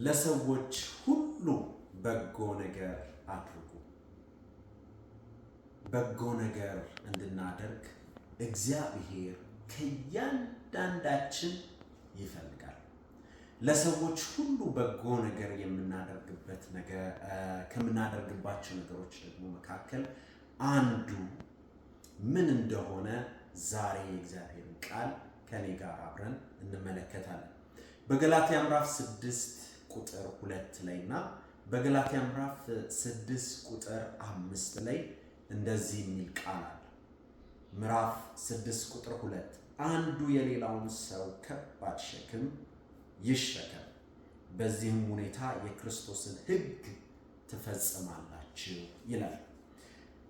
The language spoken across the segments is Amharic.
ለሰዎች ሁሉ በጎ ነገር አድርጉ። በጎ ነገር እንድናደርግ እግዚአብሔር ከእያንዳንዳችን ይፈልጋል። ለሰዎች ሁሉ በጎ ነገር የምናደርግበት ነገር ከምናደርግባቸው ነገሮች ደግሞ መካከል አንዱ ምን እንደሆነ ዛሬ የእግዚአብሔርን ቃል ከኔ ጋር አብረን እንመለከታለን። በገላትያ ምዕራፍ 6 ቁጥር 2 ላይ እና በገላትያ ምዕራፍ 6 ቁጥር 5 ላይ እንደዚህ የሚል ቃል አለ። ምዕራፍ 6 ቁጥር 2፣ አንዱ የሌላውን ሰው ከባድ ሸክም ይሸከም፣ በዚህም ሁኔታ የክርስቶስን ሕግ ትፈጽማላችሁ ይላል።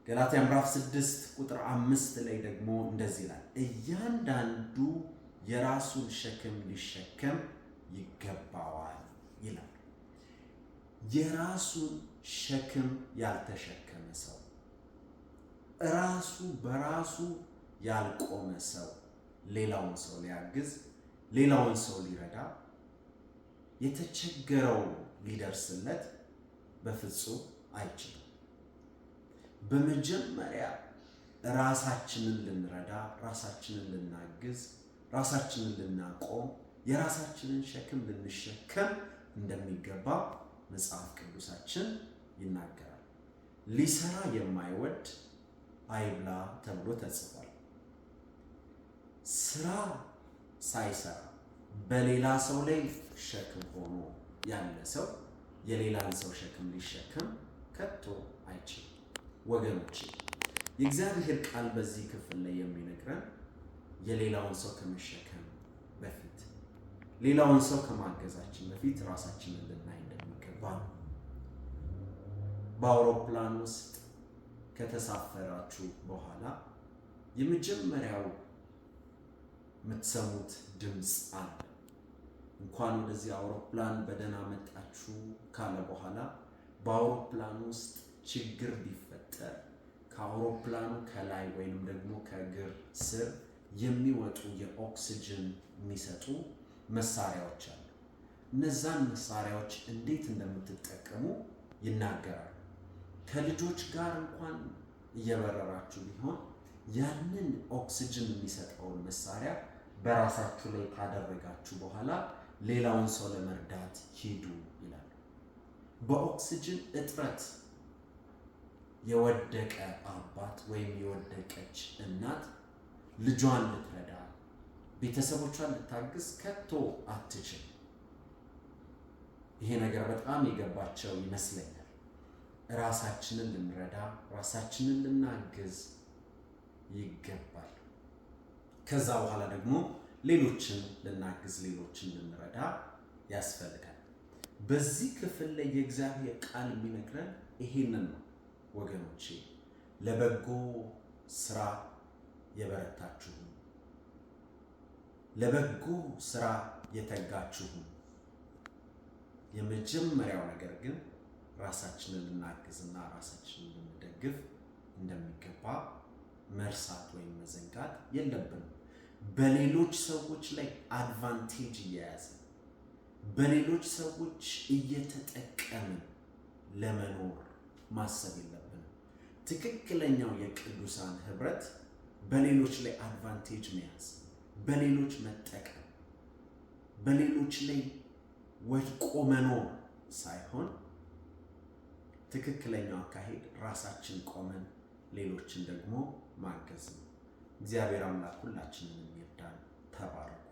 ገላትያ ምዕራፍ 6 ቁጥር 5 ላይ ደግሞ እንደዚህ ይላል፣ እያንዳንዱ የራሱን ሸክም ሊሸከም ይገባዋል ይላል። የራሱን ሸክም ያልተሸከመ ሰው፣ ራሱ በራሱ ያልቆመ ሰው ሌላውን ሰው ሊያግዝ፣ ሌላውን ሰው ሊረዳ፣ የተቸገረው ሊደርስለት በፍጹም አይችልም። በመጀመሪያ ራሳችንን ልንረዳ፣ ራሳችንን ልናግዝ፣ ራሳችንን ልናቆም፣ የራሳችንን ሸክም ልንሸከም እንደሚገባ መጽሐፍ ቅዱሳችን ይናገራል። ሊሰራ የማይወድ አይብላ ተብሎ ተጽፏል። ስራ ሳይሰራ በሌላ ሰው ላይ ሸክም ሆኖ ያለ ሰው የሌላን ሰው ሸክም ሊሸከም ከቶ አይችልም። ወገኖች፣ የእግዚአብሔር ቃል በዚህ ክፍል ላይ የሚነግረን የሌላውን ሰው ከመሸከም በፊት፣ ሌላውን ሰው ከማገዛችን በፊት ራሳችንን ልናይ እንደሚገባ ነው። በአውሮፕላን ውስጥ ከተሳፈራችሁ በኋላ የመጀመሪያው የምትሰሙት ድምፅ አለ። እንኳን ወደዚህ አውሮፕላን በደህና መጣችሁ ካለ በኋላ በአውሮፕላን ውስጥ ችግር ቢፈጠር ከአውሮፕላኑ ከላይ ወይንም ደግሞ ከእግር ስር የሚወጡ የኦክስጅን የሚሰጡ መሳሪያዎች አሉ። እነዛን መሳሪያዎች እንዴት እንደምትጠቀሙ ይናገራሉ። ከልጆች ጋር እንኳን እየበረራችሁ ቢሆን ያንን ኦክስጅን የሚሰጠውን መሳሪያ በራሳችሁ ላይ ካደረጋችሁ በኋላ ሌላውን ሰው ለመርዳት ሂዱ ይላሉ። በኦክስጅን እጥረት የወደቀ አባት ወይም የወደቀች እናት ልጇን ልትረዳ፣ ቤተሰቦቿን ልታግዝ ከቶ አትችልም። ይሄ ነገር በጣም የገባቸው ይመስለኛል። ራሳችንን ልንረዳ፣ ራሳችንን ልናግዝ ይገባል። ከዛ በኋላ ደግሞ ሌሎችን ልናግዝ፣ ሌሎችን ልንረዳ ያስፈልጋል። በዚህ ክፍል ላይ የእግዚአብሔር ቃል የሚነግረን ይሄንን ነው ወገኖቼ። ለበጎ ስራ የበረታችሁ፣ ለበጎ ስራ የተጋችሁ፣ የመጀመሪያው ነገር ግን ራሳችንን ልናግዝና ራሳችንን ልንደግፍ እንደሚገባ መርሳት ወይም መዘንጋት የለብንም። በሌሎች ሰዎች ላይ advantage እየያዝን፣ በሌሎች ሰዎች እየተጠቀምን ለመኖር ማሰብ የለብንም። ትክክለኛው የቅዱሳን ህብረት በሌሎች ላይ advantage መያዝ፣ በሌሎች መጠቀም፣ በሌሎች ላይ ወድቆ መኖር ሳይሆን ትክክለኛው አካሄድ ራሳችን ቆመን ሌሎችን ደግሞ ማገዝ ነው። እግዚአብሔር አምላክ ሁላችንን ይርዳን። ተባረኩ።